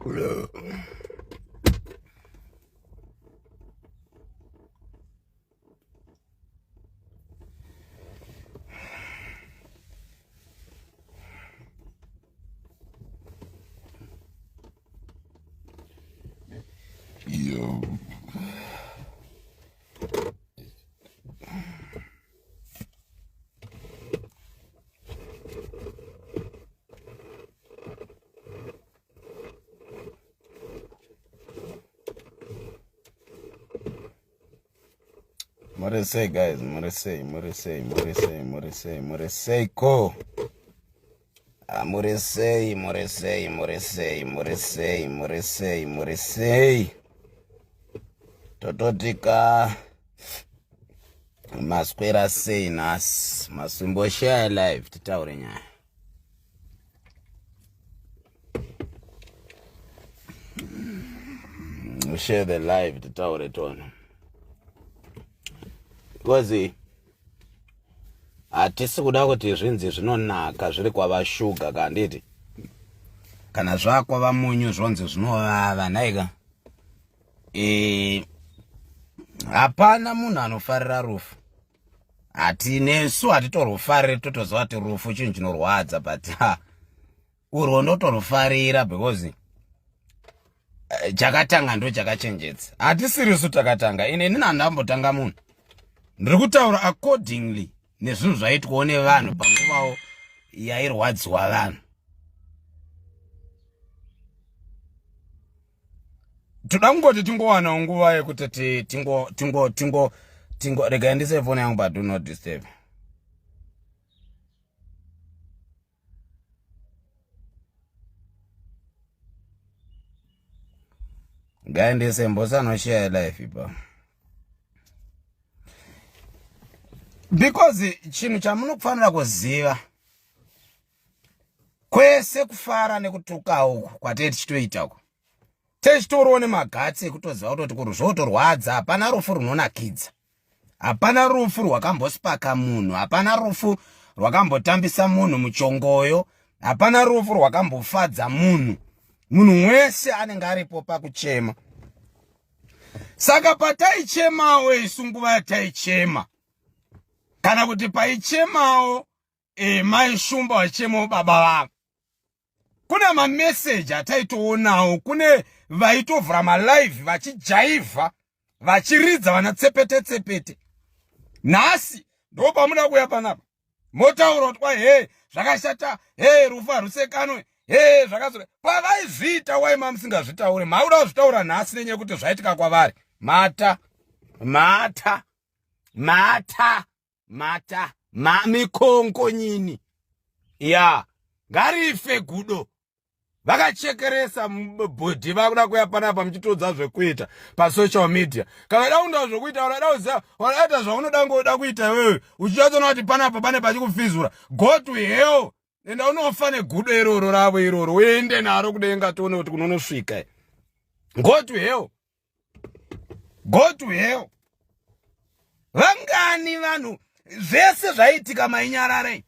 Yo. Muri sei guys, muri sei, muri sei, muri sei, muri sei, muri sei ko. Ah, muri sei, muri sei, muri sei, muri sei, muri sei, muri sei. Tototika maswera sei nhasi, masumbo share live titaure nyaya. Share the live titaure tona. Because hatisi kuda kuti zvinzi zvinonaka zviri kwavashuga kanditi kana zvakwava munyu zvonzi zvinovava nhaika e, hapana munhu anofarira rufu hati nesu hatitorwufariri totoziva kuti rufu chinhu chinorwadza but ha urwo ndotorufarira because eh, chakatanga ndo chakachenjedza hatisirisu takatanga ine inini handambotanga munhu ndiri kutaura accordingly nezvinhu zvaitwawo nevanhu panguvawo yairwadziwa vanhu toda kungoti tingowanawo nguva yekuti tingo tingo tingo tingo regai ndise foni yangu but do not disturb. Ngaendese mbosanoshare life ipa because chinhu chamunofanira kuziva kwese kufara nekutuka uku kwatee tichitoita uku techitoriwo nemagatsi ekutoziva kutoti kuri zvotorwadza hapana rufu runonakidza hapana rufu rwakambospaka munhu hapana rufu rwakambotambisa munhu muchongoyo hapana rufu rwakambofadza munhu munhu wese anenge aripo pakuchema saka pataichemawo isu nguva yataichema kana kuti paichemawo e, mai shumba vachichemawo baba vavo kune mameseji ataitoonawo kune vaitovhura malive vachijaivha vachiridza vana tsepete tsepete nhasi ndo pamuda kuuya panapa motaura kuti kwai he zvakashata he rufu harusekanwe he zvakazo pavaizviita wai mamusingazvitaure mauda kuzvitaura nhasi nenyaya yekuti zvaitika kwavari mata mata mata mata ma mikongo nyini ya ngarife gudo vakachekeresa bhodhi vakuda kuya panapa muchitiudza zvekuita pasocial media kana da kundaa zvekuita unoda kuziva unoita zvaunoda ngoda kuita iwewe uchinyatsoona kuti panapa pane pachikufizura go to hell enda unofa negudo iroro ravo iroro uende naro kudenga tione kuti kunonosvika go to hell go to hell vangani vanhu zvese zvaiitika mainyararei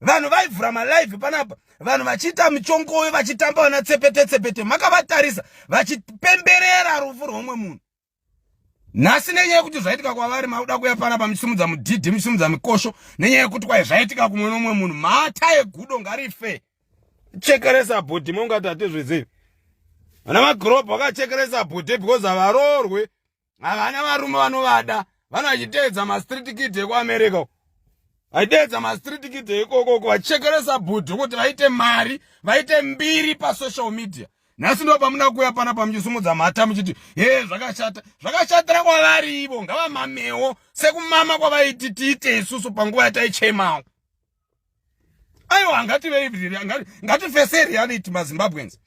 vanhu vaivhura malive panapa vanhu vachiita michongoyo vachitamba vana tsepete tsepete makavatarisa vachipemberera rufu rwomwe munhu nhasi nenyaya yekuti zvaitika kwavari makuda kuya panapa muchisimudza mudhidhi muchisimudza mikosho nenyaya yekuti kwai zvaitika kumwe nomwe munhu mhata yegudo ngarife chekeresa bhodhi mongati hatizvizivi vana magirobha vakachekeresa bhodhi because havaroorwe havana varume vanovada vana vachiteedza mastreet kid ekuamerica vaiteedza mastreet kid ekokoko vachichekeresa bhodhi kuti vaite mari vaite mbiri pasocial media nhasi ndo pamuda kuuya panapa muchisimudza mhata muchiti he zvakashata zvakashatira kwavari ivo ngavamamewo sekumama kwavaiti tiite isusu panguva yataichemawo aiwa ngatifesei reality mazimbabweans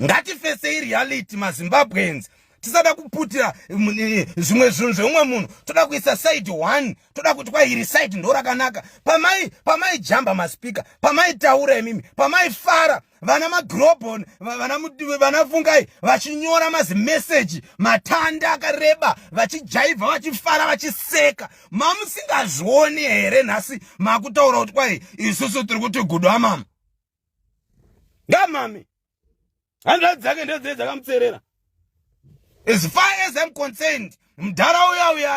ngatifesei reality mazimbabweans tisada kuputira eh, zvimwe zvinhu zveumwe munhu toda kuisa side one toda kuti kwa iri side ndo rakanaka pamai pamaijamba maspika pamaitaura imimi pamaifara vana magrobon vana fungai vachinyora mazimeseji matanda akareba vachijaivha vachifara vachiseka mamusingazvioni here nhasi makutaura kuti kwai isusu tiri kuti gudo amama ngamami. Hanzvadzi dzake ndodziye dzakamutserera. As far as I'm concerned, mudhara uya uya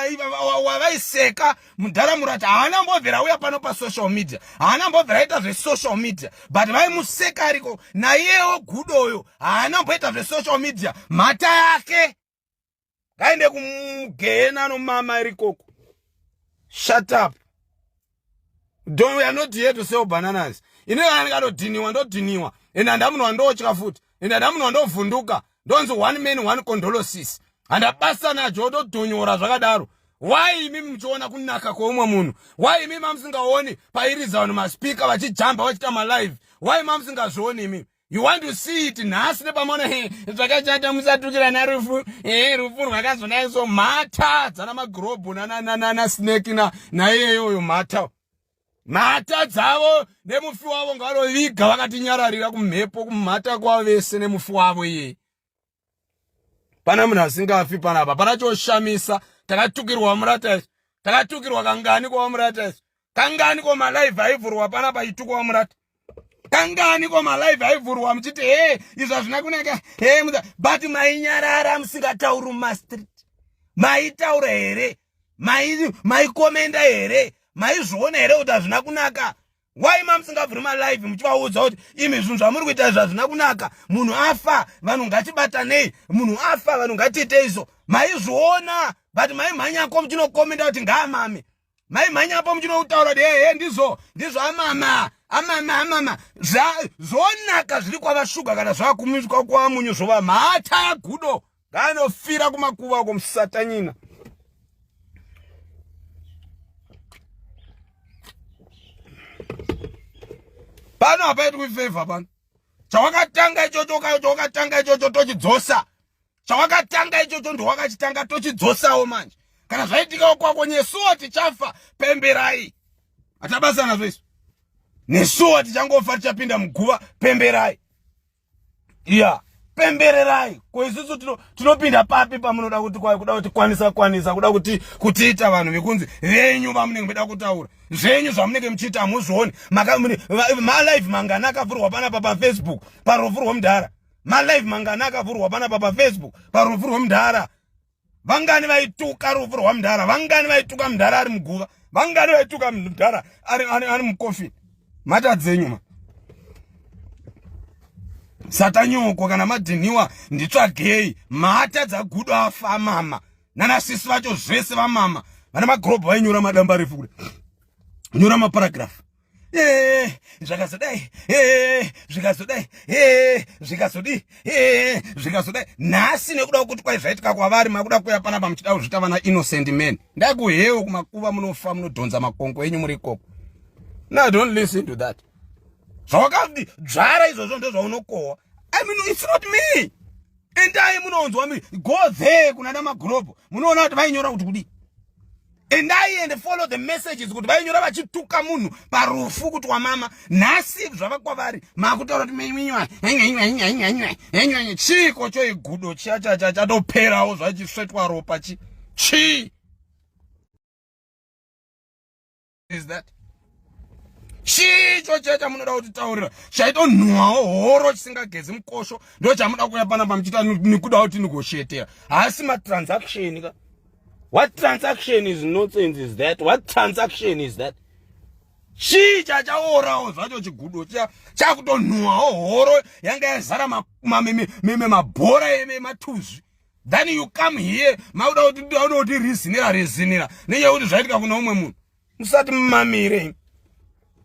wavaiseka mudhara Murata haana mbobvira uya pano pasocial media, haana mbobvira aita zvesocial media, but vaimuseka ariko. Naiyewo gudoyo haana mboita zvesocial media, mhata yake ngaende kumugehena anomama irikoko. Shut up. Don't, we are not here to sell bananas. Ini kana ndikatodhiniwa ndodhiniwa, ende handamunhu wandotya futi, ende handamunhu wandovhunduka. Ndonzi one man one condolosis, handabasa nacho, todhonyora zvakadaro. Why imi muchiona kunaka kweumwe munhu? Why imi mamusingaoni pairidza vanhu maspika vachijamba vachiita malive? Why mamusingazvioni imi? You want to see it nhasi nepamona he zvakachata musatukira narufu he rufu rwakazodai so mhata dzana magirobhu nanasnake naiyeyoyo mhata mhata dzavo nemufi wavo ngavanoviga vakatinyararira kumhepo kumhata kwavo vese nemufi wavo iyeye. Pana munhu asingafi panapa, pana choshamisa. Takatukirwa Murata isu, takatukirwa kangani kwa Murata isu, kangani ko malive aivhurwa panapa itukwa Murata, kangani ko malive aivhurwa muchiti he izvo hazvina kunaka he, but mainyarara musingatauri mumastreet. Maitaura here? Maikomenda here? Maizviona here kuti hazvina kunaka? Why mamusingavhuri malive muchivaudza kuti imi zvinhu zvamuri kuita izvi hazvina kunaka, munhu afa, vanhu ngatibatanei, munhu afa, vanhu ngatiite izvo? Maizviona, but maimhanyako muchinokomenda kuti ngaamame. Maimhanyapo muchinotaura kuti ehe ndizvo ndizvo, amama amama amama, zvonaka zviri kwavashuga kana zvakumiswa kwamunyu zvova mhata yagudo. Ngaanofira kumakuva uko musatanyina. Pano hapaitwi favor pano. Chawakatanga ichocho, chawakatanga ichocho tochidzosa. Chawakatanga ichocho ndowakachitanga, tochidzosawo manje. Kana zvaitikawo kwako nesuwo tichafa, pemberai. Hatabasa nazvo isu. Nesuwo tichangofa, tichapinda muguva, pemberai. Iya, pembererai. Ko isusu tinopinda papi pamunoda kuti kwai kuda kuti kwanisa kwanisa kuda kuti kutiita vanhu vekunzi venyu vamunenge muchida kutaura zvenyu zvamunenge muchiita hamuzvioni. Malive mangani akavhurwa panapa paFacebook parufu rwomudhara? Malive mangani akavhurwa panapa paFacebook parufu rwomudhara? Vangani vaituka rufu rwamudhara? Vangani vaituka mudhara ari muguva? Vangani vaituka mudhara ari mukofini? Mata dzenyu ma satanyoko. Kana madhiniwa nditsvagei. Mhata dzagudo afa mama nanasisi vacho zvese vamama vana magirobho vainyora madamba refu kudai, nyora maparagraph, zvakazodai, zvikazodai, zvikazodii, zvikazodai. Nhasi nekuda kwekuti kwai zvaitika kwavari, makuda kuuya panapa muchida kuzvita vana innocent men. Ndakuhewo kumakuva munofa, munodhonza makongo enyu muri ikoko. No, don't listen to that. Zvawakadzvara izvozvo ndozvaunokohwa. I mean, it's not me. Endai munonzwa, go there kunana magirobho munoona kuti vainyora kuti kudii. Endai and follow the messages kuti vainyora vachituka munhu parufu kuti wamama. Nhasi zvava kwavari makutaura kuti chiiko choigudo chiya chatoperawo zvachisvetwa ropa chi chii is that? Chicho chiya chamunoda kutitaurira chaitonhuwawo horo chisingagezi mukosho ndo chamuda kuuya panapa muchiita nekuda kuti nigoshetera. Haasi matransaction ka. What transaction is nonsense is that? What transaction is that? Chii chachaorawo zvacho chigudo chiya chakutonhuwawo horo yanga yazara mabhora ematuzvi? Then you come here makuda kuti kuti rizinira rizinira nenyaya yekuti zvaitika kuna umwe munhu. Musati mumamire,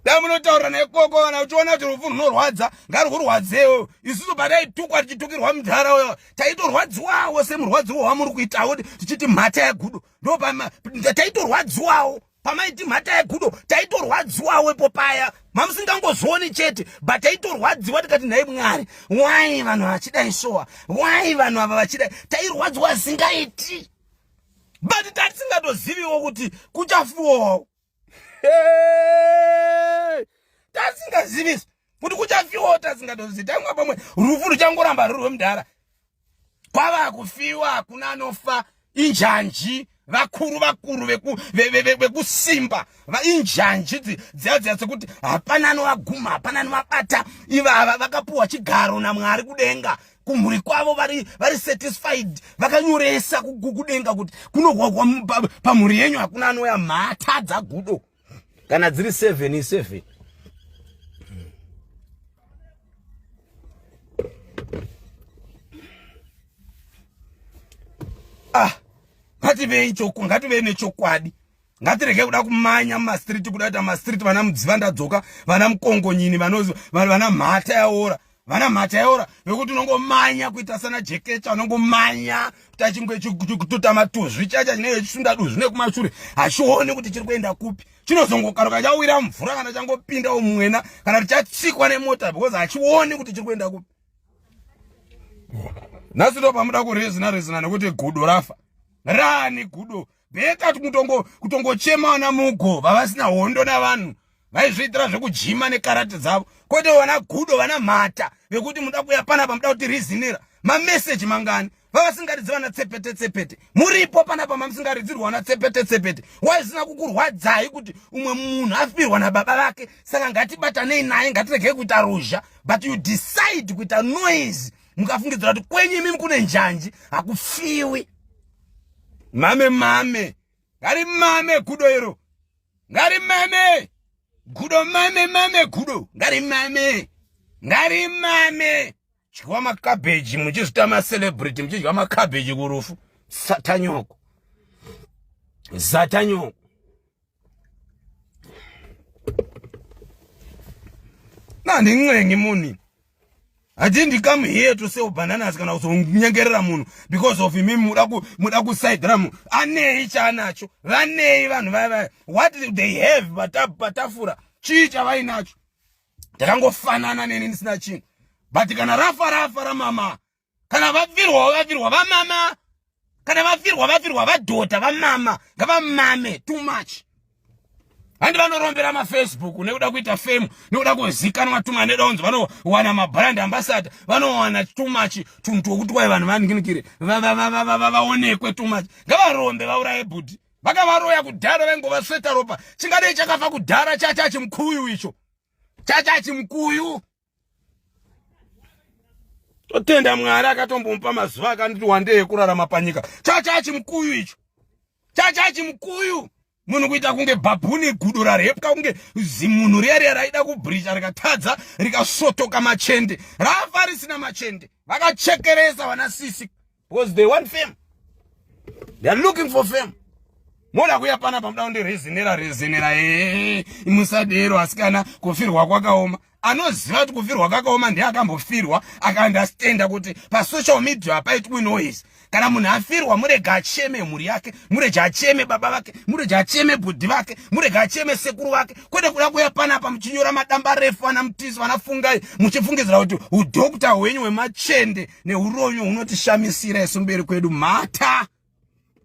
dai munotaura naikoko. Kana uchiona kuti rufu runorwadza, ngarurwadzewo. Isusu pataitukwa tichitukirwa mudhara uyo, taitorwadziwawo semurwadziwo wamuri kuitawo tichiti mhata yagudo. Ndo taitorwadziwawo pamaiti mhata yegudo, taitorwadziwawo ipo paya. Mamusingangozvioni chete, but taitorwadziwa tikati nhai Mwari, wai vanhu vachidai sowa? Wai vanhu ava vachidai? Tairwadziwa zingaiti, but tatisingatoziviwo kuti kuchafiwawo. Tasingazivisi kuti kuchafiwawo, tasingatozivi. Taimwa pamwe rufu ruchangoramba ruri rwemudhara, kwava kufiwa hakuna anofa, injanji. Vakuru vakuru vekusimba, vainjanji dziya dziya dzekuti hapana anovaguma, hapana anovabata. Ivava vakapuwa chigaro naMwari kudenga, kumhuri kwavo vari, vari satisfied, vakanyoresa kudenga kuti kunohwahwa pamhuri yenyu hakuna anouya. Mhata dzagudo kana dziri 7 7. Ah, ngativei choko, ngativei nechokwadi, ngatirege kuda kumanya mumastreet, kuda kuita mastreet. Vana mudziva ndadzoka, vana mukongonyini, vana mhata yaora, vana mhata yaora vekuti unongomanya kuita sana jekecha, unongomanya kuti matuzvi chacha chinenge chisunda duzvi nekumashure, hachioni kuti chiri kuenda kupi. Chinozongokaruka chawira mvura kana changopinda mumwena kana kuti chatsikwa nemota, because hachioni kuti chiri kuenda kupi. Nhasi ndo pamuda kurezina rezina nekuti gudo rafa rani gudo. Better kutongochema vana mugo vavasina hondo navanhu, vaizviitira zvekujima nekarate dzavo, kwete vana gudo, vana mhata vekuti muda kuya panapa, muda kuti rizinira mameseji mangani vavasingaridzi vana tsepete tsepete. Muripo panapa mamusingaridzirwa vana tsepete tsepete, waisina kukurwadzai kuti umwe munhu afirwa nababa vake, saka ngatibatanei naye, ngatiregei kuita ruzha. But you decide kuita noise, mukafungidzira kuti kwenyu imimi kune njanji, hakufiwi. Mame mame, ngari mame gudo iro, ngari mame gudo, mame mame gudo, ngari mame, ngari mame. Dyiwa makabheji muchizvita macelebrity, muchidya makabheji kurufu. Satanyoko, satanyoko. Nandincengi munhu, hatindi come here to sell bananas kana kuzonyengerera munhu because of imi muda kusaidhira munhu. Anei chaanacho? Vanei vanhu vaya vaya? What do they have patafura? Chii chavainacho? Takangofanana neni ndisina chinhu, but kana rafa rafa ramama, kana vafirwa vafirwa vamama, kana vafirwa vafirwa vadhota vamama, ngavamame too much. Handi vanorombera mafacebook nekuda kuita fame, nekuda kuzikanwa too much, nekuda kunzi vanowana mabrand ambassador, vanowana too much tunhu twokuti kwai vanhu vanginikire vaonekwe too much. Ngavarombe vauraye bhudhi. Vakavaroya kudhara, vaingovasveta ropa. Chingadei chakafa kudhara chacha chimukuyu icho, chacha chimukuyu. Totenda Mwari akatombomupa mazuva akanditi wandei ekurarama panyika. Chacha chimukuyu icho, chacha chimukuyu. Munhu kuita kunge bhabhuni, gudo rarepwa kunge zimunhu riya riya raida kubhricha rikatadza, rikasvotoka machende, rafa risina machende. Vakachekeresa vana sisi because they want fame, they are looking for fame. Moda kuya panapa muda kundirezinera rezinera. Ee, musadero asikana, kufirwa kwakaoma. Anoziva kuti kufirwa kwakaoma ndiye akambofirwa akaundestanda kuti pasocial media hapaitwi noise. Kana munhu afirwa, murega acheme mhuri yake, murege acheme baba vake, murege acheme bhudhi vake, murege acheme sekuru vake, kwete kuda kuya panapa muchinyora madamba refu, vana mutisi, vana fungai, muchifungidzira kuti udhokta hwenyu hwemachende neuronyo hunotishamisira isu mberi kwedu. Mhata,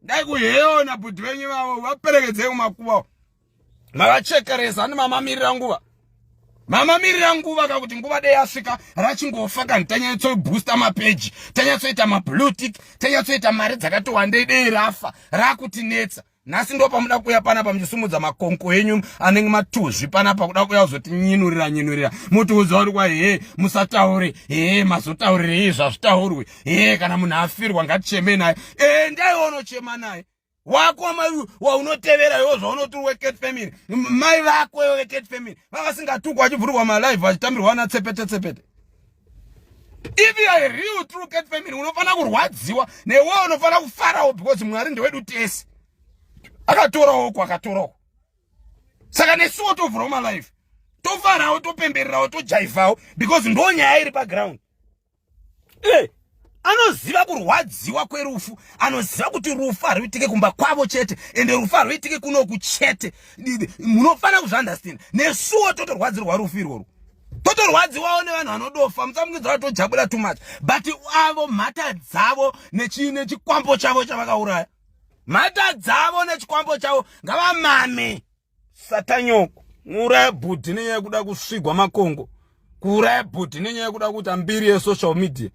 dai kuheona bhudhi venyu vavo, vaperekedzei kumakuva mavachekeresa. Ani mamamirira nguva, mamamirira nguva kakuti nguva dei yasvika rachingofa kani, tanyatsoboosta mapeji, tanyatsoita mablue tick, tanyatsoita mari dzakati wandei. Dei rafa rakutinetsa nhasi, ndo pamuda kuuya panapa muchisimudza makonko enyu anenge matuzvi panapa, kuda kuuya kuzotinyinurira nyinurira, mutiudza uri kwa he musataure, he mazotaurirei zvazvitaurwe, he kana munhu afirwa ngaticheme naye. Endaiwo unochema naye wako waunotevera iwo zvaunoti uri wecat family. Mai vako iwo vecat family vavasingatukwa, vachivhurwa malive, vachitambirwa vana tsepete tsepete. If you are a real true cat family, unofanira kurwadziwa newe, unofanira kufarawo, because Mwari ndewedu tese. Akatorawo uku, akatorawo, saka nesuwo tovhurawo malive, tofarawo, topembererawo, tojaivhawo, because ndo nyaya iri paground. Anoziva kurwadziwa kwerufu, anoziva kuti rufu haruitike kumba kwavo chete, ende rufu haruitike kunoku chete. Munofanira kuzviundestanda, nesuwo totorwadzirwa rufu irworwo, totorwadziwawo nevanhu vanodofa. Musamukidza kuti tojabula too much, but avo mhata dzavo nechikwambo chavo chavakauraya, mhata dzavo nechikwambo chavo, ngavamame. Satanyoko, kuuraya bhudhi nenyaya yekuda kusvigwa makongo, kuuraya bhudhi nenyaya yekuda kuita mbiri yesocial media.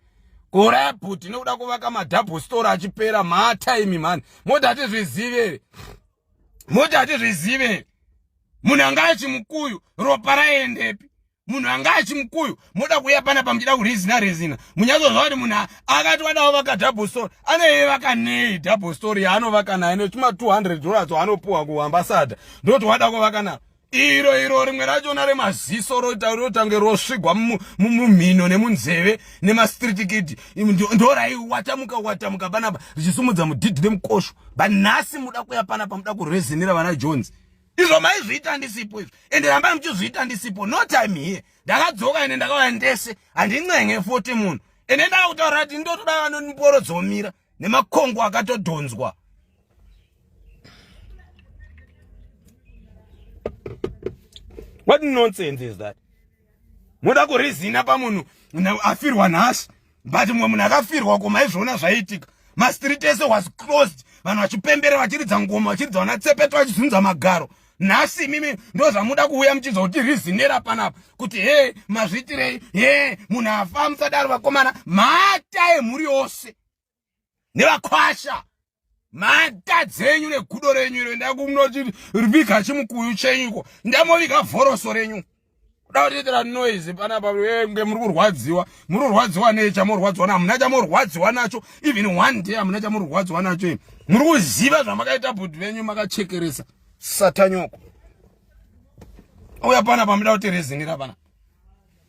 Kuuraya bhuti nekuda kuvaka madouble story achipera mataimi mhani. Moti hatizvizive here? Moti hatizvizive here? Munhu anga achimukuyu ropa raendepi? Munhu anga achimukuyu moda kuuya panapa muchida kurizina rizina. Munyatsozva kuti munhu akati wadawo vaka double story aneye vakanei double story yaanovaka nayo nechuma 200 dollars waanopuwa kuambassador ndoti wada kuvaka nayo iro iro rimwe rachona remaziso rotange rosvigwa mumhino nemunzeve nemastreet kid ndoraiwatamuka watamuka panapa richisumudza mudhidhi nemukosho but nhasi muda kuya panapa muda kurezinira vana jones izvo maizviita ndisipo izvo ende rambai muchizviita ndisipo no time here ndakadzoka ende ndakauya ndese handinxenge futi munhu ende ndakutaura kuti ndotoda vanoniporo dzomira nemakongo akatodhonzwa what nonsense is that moda kurizina pamunhu afirwa nhasi but mumwe munhu akafirwa ko maizviona zvaiitika mastreet ese was closed vanhu vachipembera vachiridza ngoma vachiridza vana tsepeto vachizunza magaro nhasi imimi ndo zvamuda kuuya muchinzwa kuti rizinera panapa kuti he mazviitirei he munhu afa musadaro vakomana mhata yemhuri yose nevakwasha mhata dzenyu negudo renyu iro ndakunoviga chimukuyu chenyuko ndamoviga vhoroso renyu kuda kutiitira noise panapa nge muri kurwadziwa muri kurwadziwa nei chamorwadziwa na hamuna chamorwadziwa nacho even one day hamuna chamorwadziwa nacho imi muri kuziva zvamakaita bhudhi venyu makachekeresa satanyoko uya panapa muda kutirezinira panapa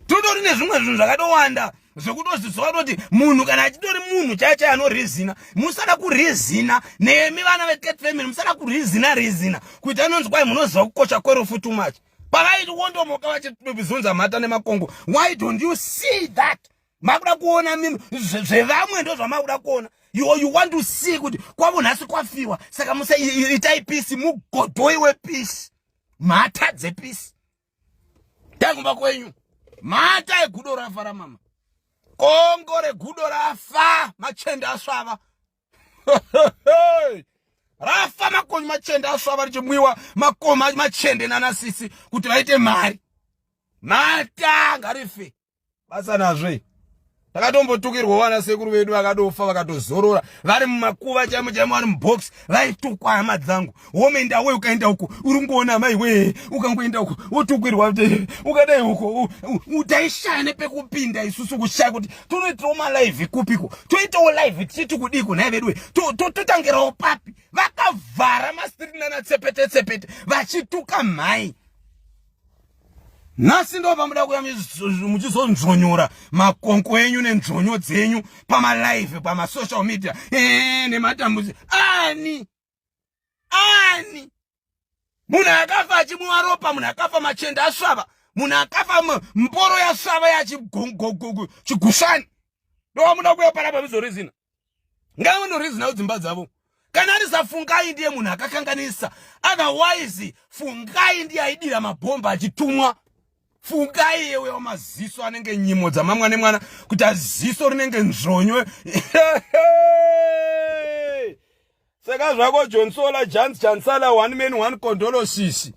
totori nezvimwe zvinhu zvakatowanda zvekutozviziva kutoti munhu kana achitori munhu chaiye chaiye anorizina musada kurizina nemi vana vecat family musada kurizina rizina kuita inonzi kwai munoziva kukosha kwerufu too much pavaitiwondomoka vachizunza mhata nemakongo why don't you see that makuda kuona mimi zvevamwe ndo zvamakuda kuona you, you want to see kuti kwavo nhasi kwafiwa saka musa itai pisi mugodhoi wepisi mhata dzepisi dai kumba kwenyu mhata yegudo rafa ramama kongo regudo rafa machende asvava rafa makonyo machende asvava richimwiwa makoma machende nanasisi kuti vaite mari mhata ngarife basa nazvo takatombotukirwa vana sekuru vedu vakadofa vakatozorora vari mumakuva chaimo chaimo vari mubox vaitukwa hama dzangu womenda we ukaenda uko uri kungoona mai we ukangoenda uko wotukwirwa ukadai uko taishaya nepekupinda isusu kushaya kuti tonoitirawo malive kupiko toitawo live tichiti kudiko nhai veduwe totangirawo papi vakavhara mastiri nana tsepete tsepete vachituka mhai nhasi ndo pamuda kuya muchizonzvonyora makonko enyu nenzvonyo dzenyu pamalive pamasocial media eh, nematambudziko ani ani munhu akafa achimwiwa ropa munhu akafa machende asvava munhu akafa mboro yasvava yachigushani ndovamuda kuya panapa mizorizina ngavanorizinawo dzimba dzavo kana ari safungai ndiye munhu akakanganisa otherwise fungai ndiye aidira mabhomba achitumwa fungai yewe wamaziso anenge nyimo dzamamwa nemwana kuti aziso rinenge nzvonyo seka zvako jonsola jans chansala one man one condolo sisi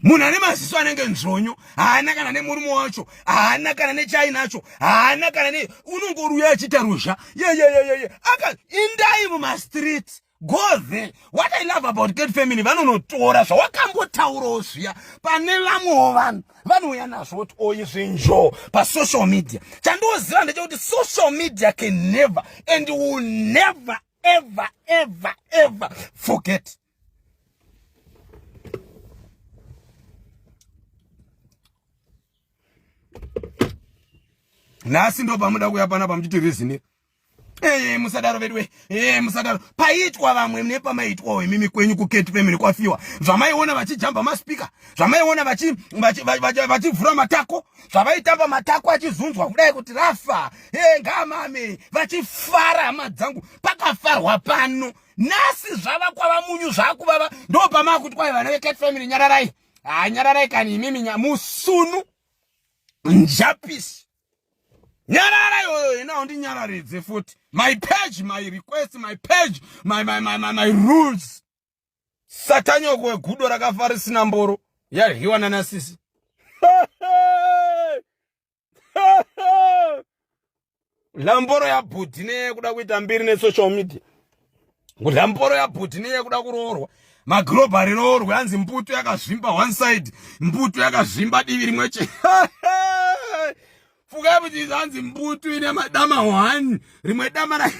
munhu ane maziso anenge nzvonyo haana kana nemurume wacho haana kana nechainacho haana kana ne unongoruya achiita ruzha yeyeyeyeye aka indai mumastreet go there what i love about cat family vanonotora zvawakambotaurawo zviya pane vamwewo vanhu vanouya nazvo kuti oyi zvinjo pasocial media chandoziva ndechekuti social media can never and will never ever ever ever forget nhasi ndo pamuda kuya panapa muchiti reasoning Hey, eh, musadaro veduwe hey, eh, musadaro paitwa vamwe nepamaitwawo imimi kwenyu kuket family kwafiwa zvamaiona vachijamba maspika zvamaiona vachivhura vachi, vachi, vachi, vachi matako zvavaitamba matako achizunzwa kudai kuti rafa hey, eh, ngamame vachifara hama dzangu pakafarwa pano nhasi zvava kwava munyu zvakuvava ndo pamakuti kwai vana vecat family nyararai ha nyararai kani imimi musunu njapisi nyarara iyoyo ina undinyararidze futi my page my request my page my, my, my, my, my rules satanyoko wegudo rakafa risina mboro yaryiwa nanasisi Kudla mboro yabhudhi neyekuda kuita mbiri nesocial media. Kudla mboro yabhudhi neyekuda kuroorwa. Magirobhari roorwe hanzi mbuto yakazvimba one side, mbuto yakazvimba divi rimwe chete. Fukai kuti hanzi mbutu ine madama one, rimwe dama ra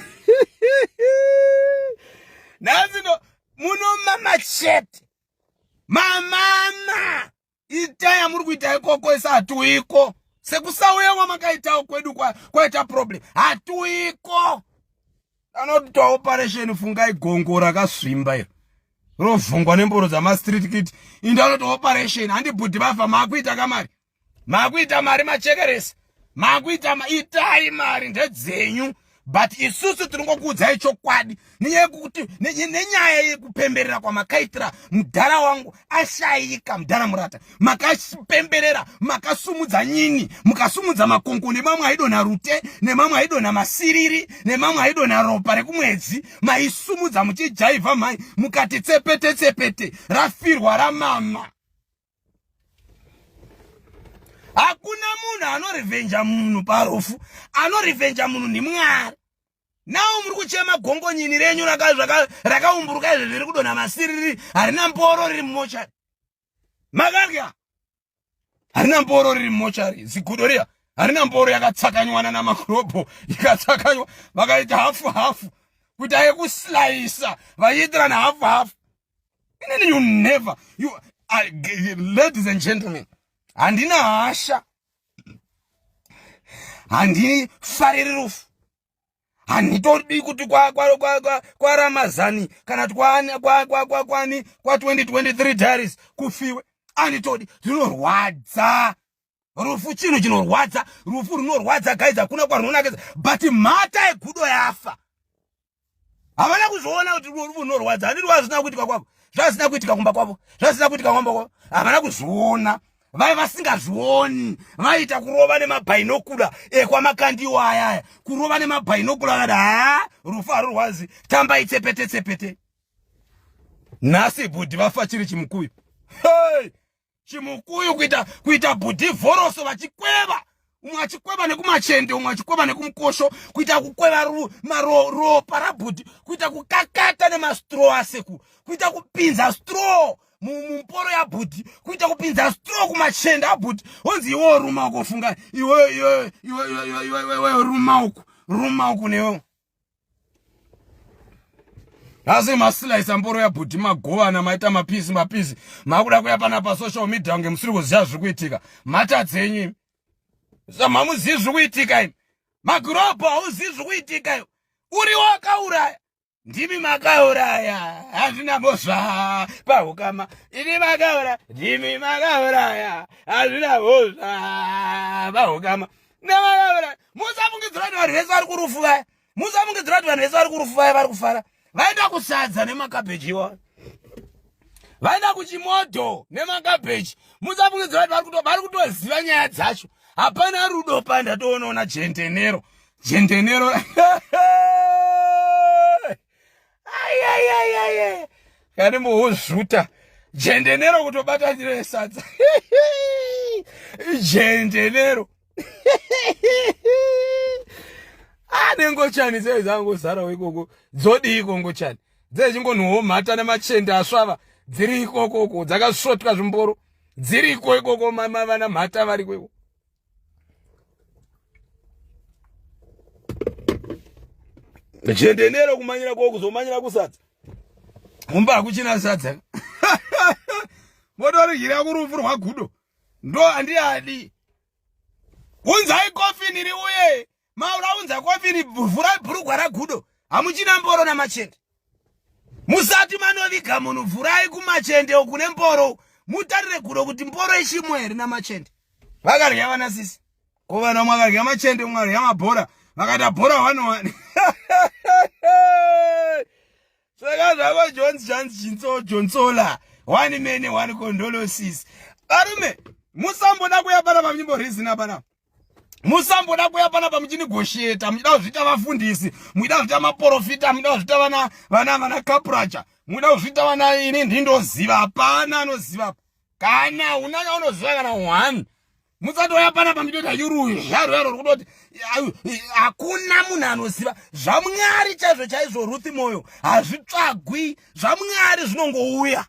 Nhasi ndo munomama chete. Mamama ita yamuri kuita ikoko isi hatuiko sekusauya kwamakaitawo kwedu kwaita problem hatuiko anotitwa operation fungai gongo rakasvimba iro rovhungwa nemboro dzamastreet kit indi anoti operation handibhudhi vafa maakuita kamari makuita mari machekeresi makuita ma, itai mari ndedzenyu but isusu tiringokuudzai chokwadi nenyaya nenyaya yekupemberera kwamakaitira mudhara wangu ashaika mudhara murata makapemberera makasumudza nyini mukasumudza makongo nemamwe aidonha rute nemamwe aidonha masiriri nemamwe aidonha ropa rekumwedzi maisumudza muchijaivha mhai mukati tsepete tsepete rafirwa ramama Hakuna munhu anorevhenja munhu parufu, anorevhenja munhu ndiMwari. Now muri kuchema gongonyini renyu rakaumburuka izvi zviri kudonha masiriri, harina mboro riri mumochari. Makarya harina mboro riri mumochari, zigudo riya harina mboro yakatsakanywana namakurobho ikatsakanywa vakaita hafu hafu kuti ayekuslayisa vachiitirana hafu hafu. Inini you never you I, ladies and gentlemen, handina hasha, handifariri rufu, handitodi kuti kwaRamazani kana kuti kwani kwa 2023 diaries kufiwe, handitodi. Zvinorwadza rufu, chinhu chinorwadza, rufu runorwadza guys, hakuna kwarunonakidza, but mhata yegudo yafa havana kuzviona kuti rufu runorwadza. Handiti zvazvisina kuitika kwavo, zvazvisina kuitika kumba kwavo, zvazvisina kuitika kumba kwavo, havana kuzviona. Vai vasingazvioni vaita kurova nemabhainokula ekwamakandiwa ayaya, kurova nemabhainokula akati haa, rufu harurwadzi, tambai tsepete tsepete. Nhasi bhudhi vafa chiri chimukuyu. Hey! Chimukuyu kuita kuita bhudhi vhoroso vachikweva, umwe achikweva nekumachende, umwe achikweva nekumukosho, kuita kukweva ropa rabhudhi, kuita kukakata nemastro aseku, kuita kupinza straw mumporo yabhudhi, kuita kupinza straw kumachende abhudhi. Onzi iwe ruma uko, funga iwe iwe iwe iwe iwe iwe ruma uku, ruma uku newe. Asi masilaisa mboro yabhudhi magovana, maita mapisi mapisi, makuda kuya pana pasocial media kunge musiri kuziva zviri kuitika. Mhata dzenyu imi, samamuzivi zviri kuitika imi, magirobho hauzivi zviri kuitika iwe, uri wakauraya, ndimi makauraya, hazvina mhosva pahukama, ini makauraya, ndimi makauraya, hazvina mhosva pahukama. Musafungidzira kuti vanhu vese vari kurufu vaya, musafungidzira kuti vanhu vese vari kurufu vaya vari kufara. Vaenda kusadza nemakabheji iwa, vaenda kuchimodho nemakabheji. Musafungidzira kuti vari kutoziva nyaya dzacho. Hapana rudo pa ndatoonaona jendenero jendenero ayayayaya kani muhuzvuta jendenero kutobata ndiro yesadza jendenero ane ngochani dzei dzangozarawo ikoko, dzodii iko ngochani dzechingonhuwo mhata nemachende asvava dziri ikokoko, dzakasvotwa zvimboro dziriko ikoko, vana mhata variko ikoko. Jendenero kumanyira ko kuzomanyira kusadza, mumba hakuchina sadza, motorigira kurufu rwagudo ndo handiadi. Unzai kofini riuye, mauraunza kofini, vhurai bhurugwa ragudo, hamuchina mboro namachende. Musati manoviga munhu, vhurai kumachende uku nemboro, mutarire gudo kuti mboro ichimo here namachende. Vakarya vana sisi ko vana vamwe vakarya machende, umwe akarya mabhora, vakaita bhora one one. Saka zvako Jones Jones Jinso Jonsola one man one condolosis. Varume musamboda kuya pana pamuchimborizina pana, musamboda kuya panapa muchinigosheta, muchida kuzviita vafundisi, muchida kuzviita maprofita, muchida kuzviita vana vana vana kapracha, muchida kuzviita vana ini ndindoziva. Hapana anoziva kana unanya unoziva kana one. Musatouya panapa muchitoita yuruzha rwero rwekutoti hakuna munhu anoziva zvaMwari chaizvo chaizvo. Ruthi Moyo, hazvitsvagwi zvaMwari, zvinongouya.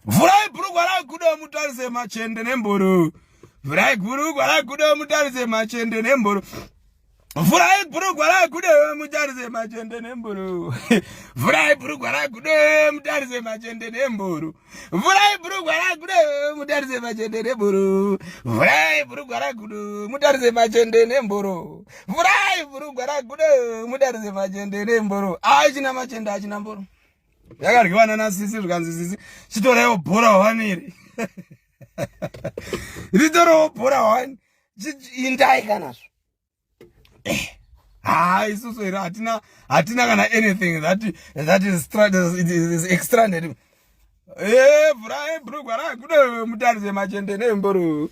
Vhurai bhurugwa raGudo mutarise machende nemboro. Vhurai bhurugwa raGudo mutarise machende nemboro. Vhurai bhurugwa raGudo mutarise machende nemboro. Vhurai bhurugwa raGudo mutarise machende nemboro. Vhurai bhurugwa raGudo mutarise machende nemboro. Vhurai bhurugwa raGudo mutarise machende nemboro. Vhurai bhurugwa raGudo mutarise machende nemboro. Achina machende, achina mboro. Yakaryiwa nana sisi, zvikanzi, "Sisi, chitoraiwo bhora one iri, ritorewo bhora one, indai kanazvo." Ha, isusu here hatina kana anything that is extranded. Vhurai bhurugwa raGudo mutarise machende nemboro.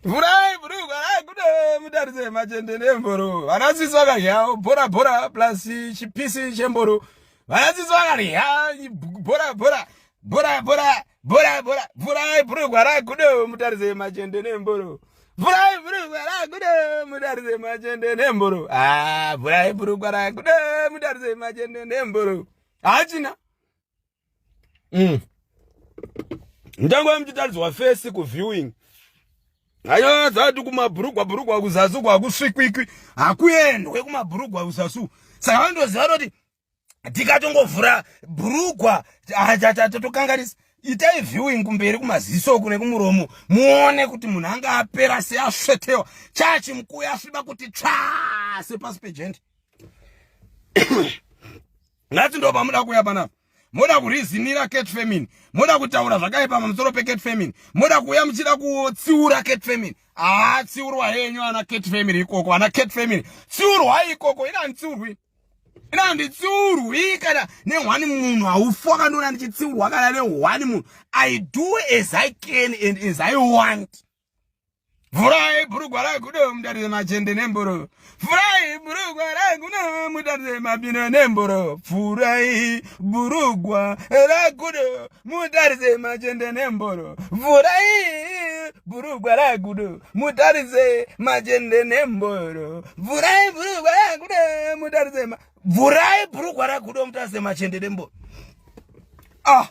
Vhurai bhurugwa raGudo mutarise machende nemboro. Vana sisi vakaryawo bhora bhora plus chipisi chemboro. Vana sisi vakarya bhora bhora bhora bhora bhora bhora. Vhurai bhurugwa raGudo mutarise machende nemboro. Vhurai bhurugwa raGudo mutarise machende nemboro. Ah, vhurai bhurugwa raGudo mutarise machende nemboro. Hachina. Mutango muchitaridzwa face kuviewing, aiwa, kumabhurugwa bhurugwa kuzasi uku hakusvikwikwi, hakuendwe kumabhurugwa kuzasi. Saka vandoziva kuti tikatongovhura bhurugwa totokanganisa. Itai viewing kumberi, kumaziso uku nekumuromo, muone kuti munhu anga apera seasvetewa chachi mukuyu asviba kuti tsva sepasi pejende. Ngati ndo pamuda kuuya panapa, moda kurizinira Cat Family, moda kutaura zvakaipa pamusoro peCat Family, moda kuuya muchida kutsiura Cat Family. Haa, tsiurwa henyu ana Cat Family ikoko. Ana Cat Family, tsiurwa ikoko. Ina handitsiurwi, ina handitsiurwi kana nehwani munhu. Haufi wakandiona ndichitsiurwa kana nehwani munhu. I do as I can and as I want. Vhurai bhurugwa raGudo mutarise machende nemboro. Vhurai bhurugwa raGudo mutarise mabino nemboro. Vhurai bhurugwa raGudo mutarise machende nemboro. Vhurai bhurugwa raGudo mutarise machende nemboro. Vhurai bhurugwa raGudo mutarise, vhurai bhurugwa raGudo mutarise machende nemboro. Ah,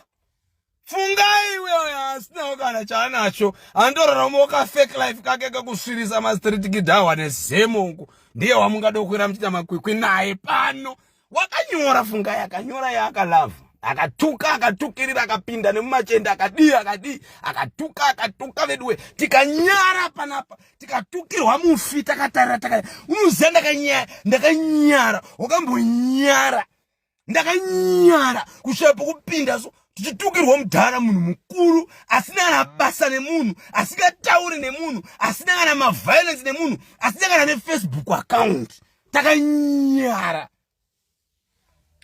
fungai iweyo asinawo kana chaanacho, andoraramawo kafake life kake kekusvirisa mastreet kid awa nezemo uku, ndiye wamungadokwira muchiita makwikwi naye pano. Wakanyora, Fungai akanyora yaakalava, akatuka, akatukirira, akapinda nemumachende, akadii, akadii, akatuka, akatuka. Veduwe, tikanyara panapa, tikatukirwa mufi takatarira taka. Unoziva, ndakanyara, ndakanyara, wakambonyara. Ndakanyara kusvika pokupinda so tichitukirwa mudhara, munhu mukuru asina kana basa nemunhu, asingatauri nemunhu, asina kana maviolence nemunhu, asina kana neFacebook account. Takanyara.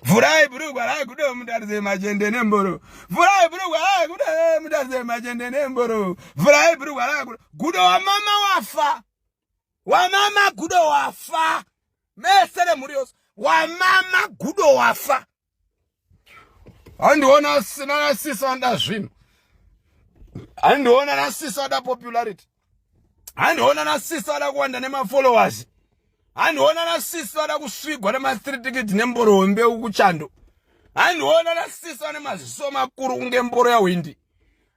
Vhurai bhurugwa raGudo mutarise machende nemboro. Vhurai bhurugwa raGudo mutarise machende nemboro. Vhurai bhurugwa raGudo. Gudo wamama wafa, wamama Gudo wafa mese nemhuri yose. Wamama Gudo wafa. Handiona sina nasisi vanoda zvinhu, handiona nasisi vada popularity, handiona nasisi vada kuwanda nemafollowers, handiona nasisi vada kusvigwa nemastreet kid nemboro wembeu kuchando, handiona nasisi vane maziso makuru kunge mboro yahwindi,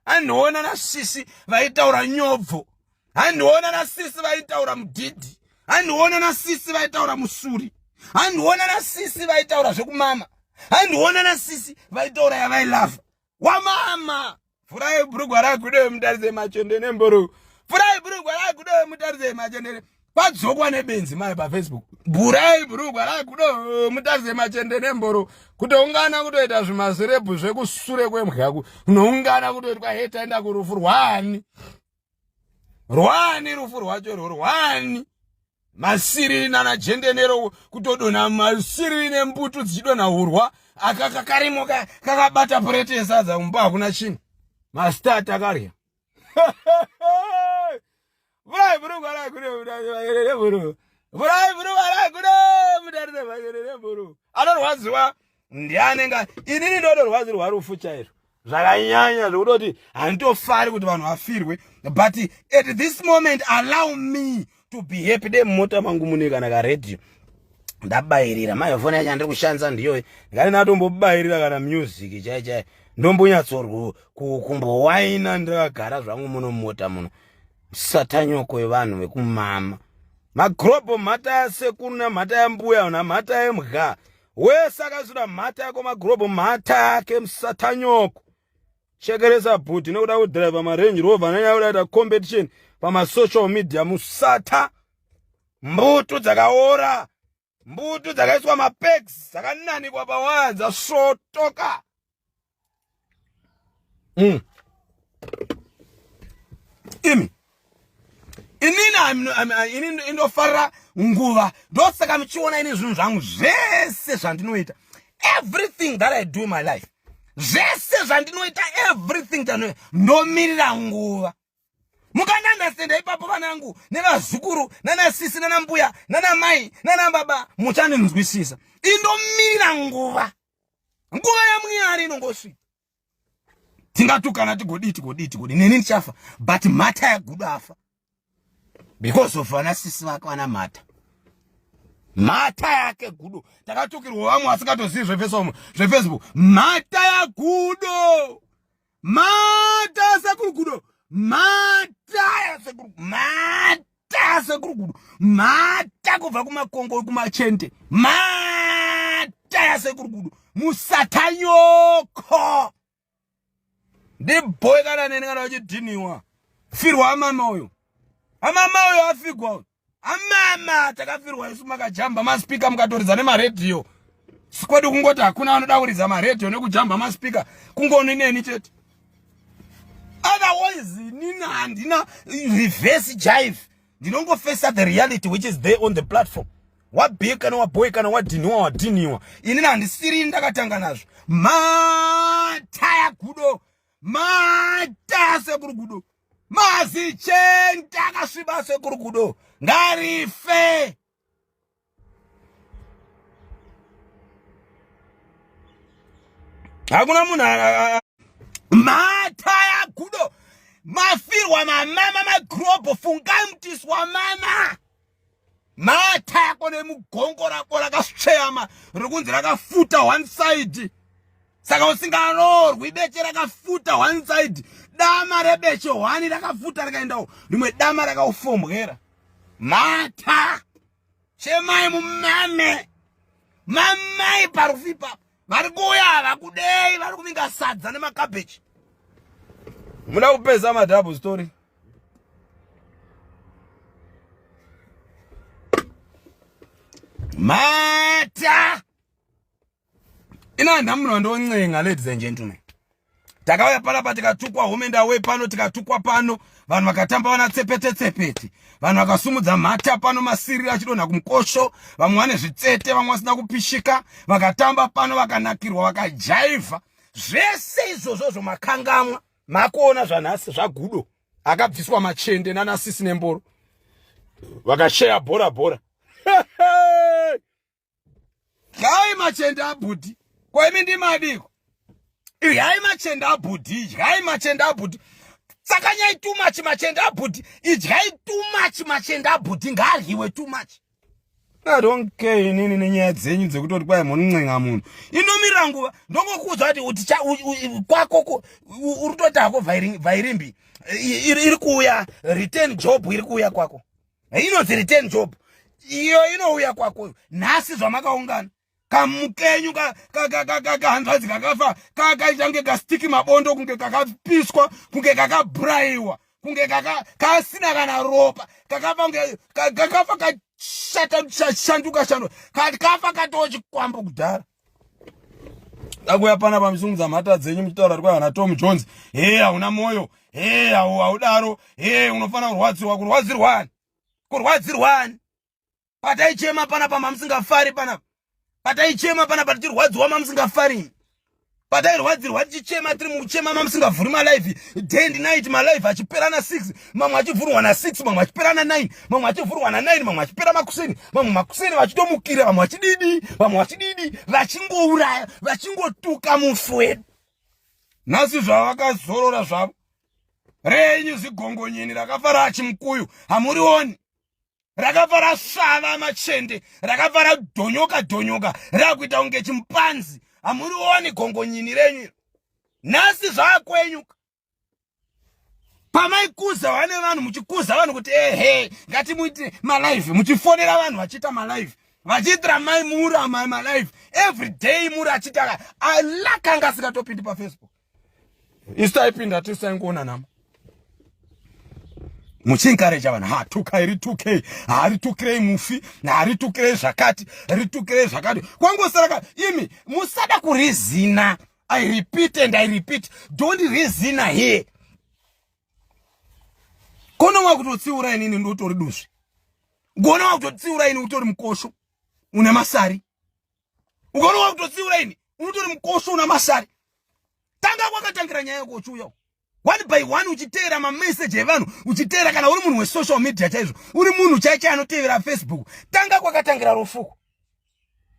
handiona nasisi vaitaura nyobvo, handiona nasisi vaitaura mudhidhi, handiona nasisi vaitaura musuri, handiona nasisi vaitaura zvekumama, handiona nasisi vaitaura yavailavha. Wamama, vhurai bhurugwa raGudo mutarise machende nemboro. Vhurai bhurugwa raGudo mutarise machende. Kwadzokwa nebenzi mai paFacebook. Vhurai bhurugwa raGudo mutarise machende nemboro. Kutoungana kutoita zvimazirebhu zvekusure kwembwaku, unoungana kutoitwa he, taenda kurufu rwani? Rwani rufu rwacho rwo rwani? Masiriri nanajendenero kutodonha masiriri nembutu dzichidonha urwa akakakarimo kakabata pureti yesadza mumba, hakuna chinhu. Mastar takarya. Vhurai bhurugwa raGudo, vhurai bhurugwa raGudo mutarise machende nemboro. Anorwadziwa ndianenga, inini ndotorwadzirwa rufu chaizvo. Zvakanyanya zvekutoti handitofari kuti vanhu vafirwe, but at this moment allow me to be happy. De mumota mangu mune kana karedhiyo ndabayirira mai foni yacho andiri kushandisa ndiyoyi, ndikati ndatombobayirira kana music chai chai, ndombonyatsorwo kumbowaina ndakagara zvangu muno mumota muno. Satanyoko yevanhu vekumama, magrobho, mhata yasekuru namhata yambuya namhata yembwa wese akasvira mhata yako, magrobho, mhata yake, musatanyoko. Chekeresa bhuti nekuda kudhiraivha marange Rover nanyaya kuda kuita competition pamasocial media. Musata mbutu dzakaora, mbutu dzakaiswa mapegs, dzakananikwa pawaya, dzasvotoka. Imi inini ini indofarira nguva, ndosaka muchiona ini zvinhu zvangu zvese zvandinoita, everything that I do in my life, zvese zvandinoita, everything tanoita, ndomirira nguva. Mukandiunderstanda ipapo, vanangu nevazukuru nanasisi nanambuya nanamai nanababa, muchandinzwisisa. Indomirira nguva, nguva yaMwari inongosvika. Tingatukana, tigodii, tigodii, tigodii, neni ndichafa, but mhata yaGudo afa because of vanasisi vake vana mhata, mhata yake Gudo. Takatukirwa vamwe vasingatozivi zveFacebook. Mhata yaGudo, mhata yasekuru Gudo, mhata yasekuru, mhata yasekuru Gudo, mhata kubva kumakongo kumachende, mhata yasekuru Gudo, musatanyoko. Ndibhoe kana neni kana uchidhiniwa firwa amama uyo, amama uyo afigwa uyo, amama takafirwa isu. Makajamba maspika, mukatoridza nemaredhiyo. Sikwedu kungoti hakuna vanoda kuridza maredhiyo nekujamba maspika, kungoni neni chete. Otherwise nini handina reverse jive, ndinongofesa the reality which is there on the platform. Wabhii kana wabhoi kana wadhiniwa, wadhiniwa. Inini handisiri ndakatanga nazvo. Mata yaGudo, mata sekuru Gudo, mazichenta akasviba sekuru Gudo ngarife. Hakuna munhu. Mata yaGudo, mafirwa mamama, magrobho, fungai mutiswa mama. Mata yako nemugongo rako rakasveyama, riri kunzi rakafuta one side, saka usingaroorwi. Beche rakafuta one side, dama rebeche one rakafuta rikaendawo, rimwe dama rakaufombwera. Mata, chemai mumame, mamai parufu ipapo. Vari kuuya havakudei, vari kuvinga sadza nemakabheji. Muda kupedza madouble story. Mata ina nhamuno ndoncenga. Ladies and gentlemen, takauya panapa tikatukwa home and away pano, tikatukwa pano, vanhu vakatamba vana tsepete tsepete, vanhu vakasumudza mhata pano, masiriri achidonha kumukosho, vamwe vane zvitsete, vamwe vasina kupishika, vakatamba pano, vakanakirwa, vakajaivha. Zvese izvozvozvo makangamwa, makuona zvanhasi zvaGudo akabviswa machende nanasisi nemboro, vakasheya bhora bhora. Dyai machende abhudhi kwaimi, ndimadiko? Idyai machende abhudhi, idyai machende abhudhi, tsakanyai too much machende abhudhi, idyai too much machende abhudhi, ngaaryiwe too much. I don't care inini nenyaya dzenyu dzekutoti kwai munoncenga munhu. Inomirira nguva. Ndongokuudza kuti kwako uri toti hako vhairimbi iri kuuya, return job iri kuuya kwako, inonzi return job iyo inouya kwako nhasi. Zvamakaungana kamukenyu kahanzvadzi kakafa kakaita kastiki mabondo, kunge kakapiswa, kunge kakabrayiwa, kunge kasina kana ropa, kakafa kunge kakafa kashata, shanduka shanduka, kafa katoo chikwambo kudhara. Dakuya pana pamusungudza mhata dzenyu muchitaura kuti kwai Tom Jones, he, hauna mwoyo, he, haudaro, he, unofanira kurwadziwa. Kurwadzirwani? Kurwadzirwani? Pataichema panapa mamusingafari, panapa pataichema panapa tichirwadziwa mamusingafari, patairwadzirwa tichichema, tiri mukuchema mamusingavhuri malive day and night, malive achipera na6, mamwe achivhurwa na6, mamwe achipera na9, mamwe achivhurwa na9, mamwe achipera makuseni, mamwe makuseni vachitomukira, vamwe vachididi, vamwe vachididi, vachingouraya, vachingotuka mufu wedu. Nhasi zvavakazorora zvavo. Renyu zigongonyini rakafa rachimukuyu hamurioni. Rakafa rasvava machende, rakafa radhonyoka dhonyoka, rakuita kunge chimpanzi. Hamurioni gongonyini renyu iro. Nhasi zvakwenyuka. Pamaikuza vane vanhu muchikuza vanhu kuti ehe ngatimuite malive, muchifonera vanhu vachiita malive, vachiitira mai Mura mai malive every day. Mura achiita alakanga asingatopindi paFacebook. Isu taipinda tisaingoona nama muchiencourage vanhu, ha tukai ritukei, haritukirei mufi, haritukirei zvakati, ritukirei zvakati. Kwangosara imi musada kurizina. I repeat and I repeat, don't reason here. Kono wakutotsiura inini ndotori duzvi. Gona wakutotsiura ini utori mukosho una masari. Ukaona wakutotsiura ini unotori mukosho una masari. Tanga kwakatangira nyaya yako uchiuya one by one uchiteera mameseji evanhu, uchiteera kana uri munhu wesocial media chaizvo, uri munhu chaichai anotevera Facebook, tanga kwakatangira rufuko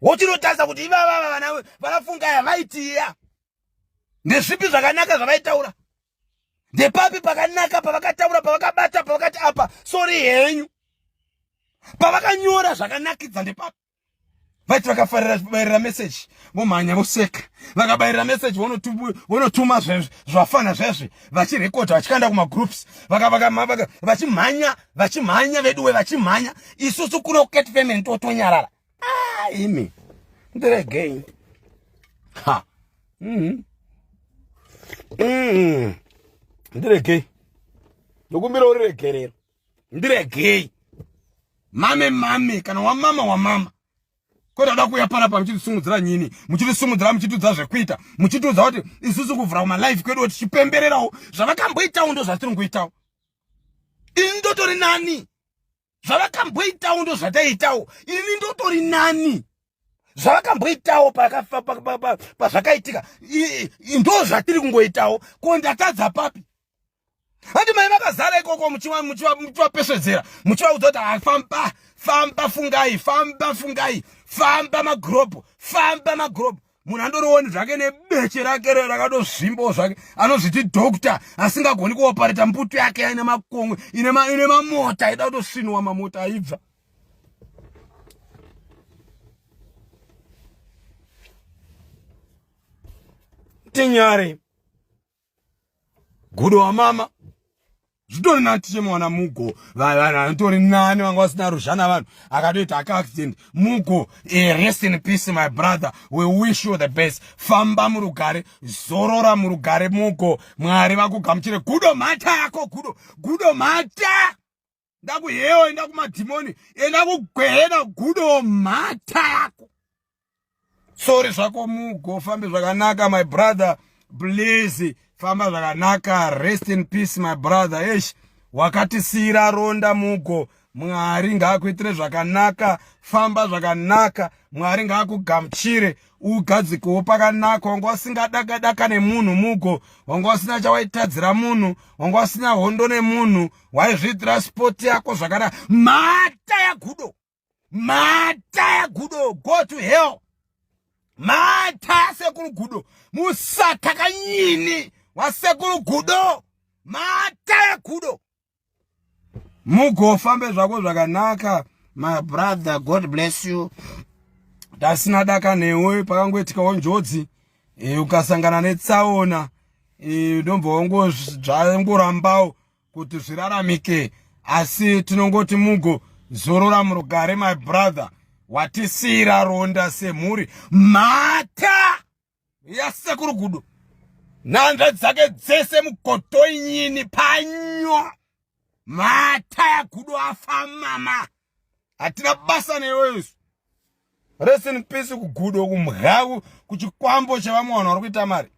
wochinotarisa kuti ivavava vana vanaFungaya vaitiya ndezvipi zvakanaka zvavaitaura, ndepapi pakanaka pavakataura, pavakabata, pavakati apa sorry henyu, pavakanyora zvakanakidza ndepapi. Vaiti vakafarira bayirira meseji vomhanya voseka, vakabayirira meseji vonotuma zvafana zvezvi vachirekodha vachikanda kumagroups, vachimhanya vachimhanya veduwe vachimhanya. Isusu kuno Cat Family totonyarara. Ah, imi ndiregei ha Ndiregei, ndokumbira uriregerero, ndiregei. Mame mame, kana wamama wamama kwete ada kuuya panapa muchitisumudzira nyini, muchitisumudzira, muchitiudza zvekuita, muchitiudza kuti isusu kuvhura kumalife kwedu tichipembererawo zvavakamboitawo ndo zvatiri kuitawo. Ini ndotori nani, zvavakamboitawo ndo zvataitawo. Ini ndotori nani, zvavakamboitawo pazvakaitika ndo zvatiri kungoitawo. Ko ndatadza papi? Handi mai vakazara ikoko muchivapesvedzera, muchivaudza kuti hafamba famba Fungai, famba Fungai, famba magirobho, famba magirobho. Munhu andorioni zvake nebeche rake rakatozvimbawo zvake, anozviti doctor asingagoni kuopareta mbutu yake ine makonwe, ine mamota aida kutosvinuwa mamota aibva. Tinyare gudo wamama zvitori nani tichemwana mugo vanhu vanotori nani vanga vasina ruzhana vanhu akatoita aka accident mugo. Rest in peace, my brother, we wish you the best. Famba murugare, zorora murugare mugo, Mwari vakugamuchire. Gudo mhata yako gudo, gudo mhata, ndakuhewo, enda kumadhimoni, enda kugwehena, gudo mhata yako. Sorry zvako mugo, fambe zvakanaka my brother, please famba zvakanaka. Rest in peace, my brother. Eish, wakatisiyira ronda mugo. Mwari ngaakuitire zvakanaka, famba zvakanaka, Mwari ngaakugamuchire ugadzikewo pakanaka. Wanga usingadakadaka nemunhu mugo, wanga usina chawaitadzira munhu, wanga usina hondo nemunhu, waizviitira spoti yako zvakanaka. Mhata yagudo, mhata yagudo, go to hell. Mhata yasekuru gudo, musata kanyini wasekuru gudo, mhata yagudo. Mugofambe zvako zvakanaka my brother, God bless you. Tasina daka newe, pakangoitikawo njodzi ukasangana netsaona ndombva wangozvangorambawo kuti zviraramike, asi tinongoti mugo zorora murugare my brother, watisiyira ronda semhuri. Mhata yasekuru gudo nhanzva dzake dzese mugotoinyini panyo, mhata yagudo afa mama, hatina basa newe isu. Rest in peace kugudo, kumhawu, kuchikwambo chevamwe vanhu vari kuita mari,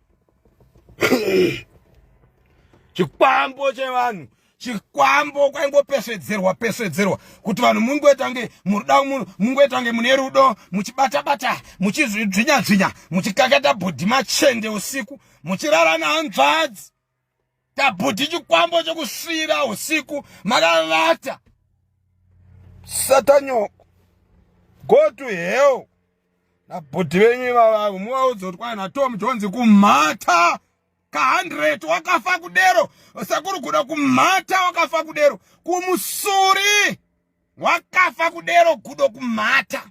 chikwambo chevanhu, chikwambo kwaingopesvedzerwa pesvedzerwa kuti vanhu mungoitange muruda, mungoitange mune rudo, muchibata-bata, muchizvidzvinya-dzvinya, muchikakata bhodhi machende usiku, muchirara nehanzvadzi tabhudhi, chikwambo chokusvira usiku makavata. Satanyoko, go to hell nabhudhi venyu ivavavo, muvaudze kuti kwai naTom Jones kumhata. 100 wakafa kudero sekuru gudo kumhata wakafa kudero kumusuri wakafa kudero gudo kumhata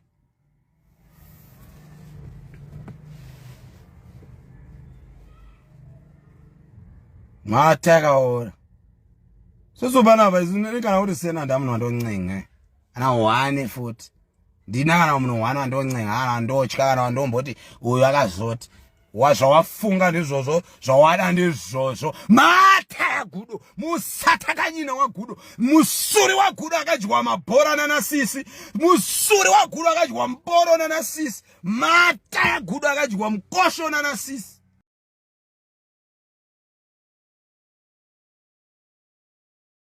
mhata yakaora soso panapa isu kana uri sena ndamunhu wandoncenga ana one futi ndina kana munhu one wandoncenga kana wandotya kana wandomboti uyu akazoti wazvawafunga ndizvozvo zvawada ndizvozvo mata yagudo musatakanyina wagudo musuri wagudo akadyiwa mabhora nanasisi musuri wagudo akadyiwa muboro nanasisi mata yagudo akadyiwa mukosho nanasisi.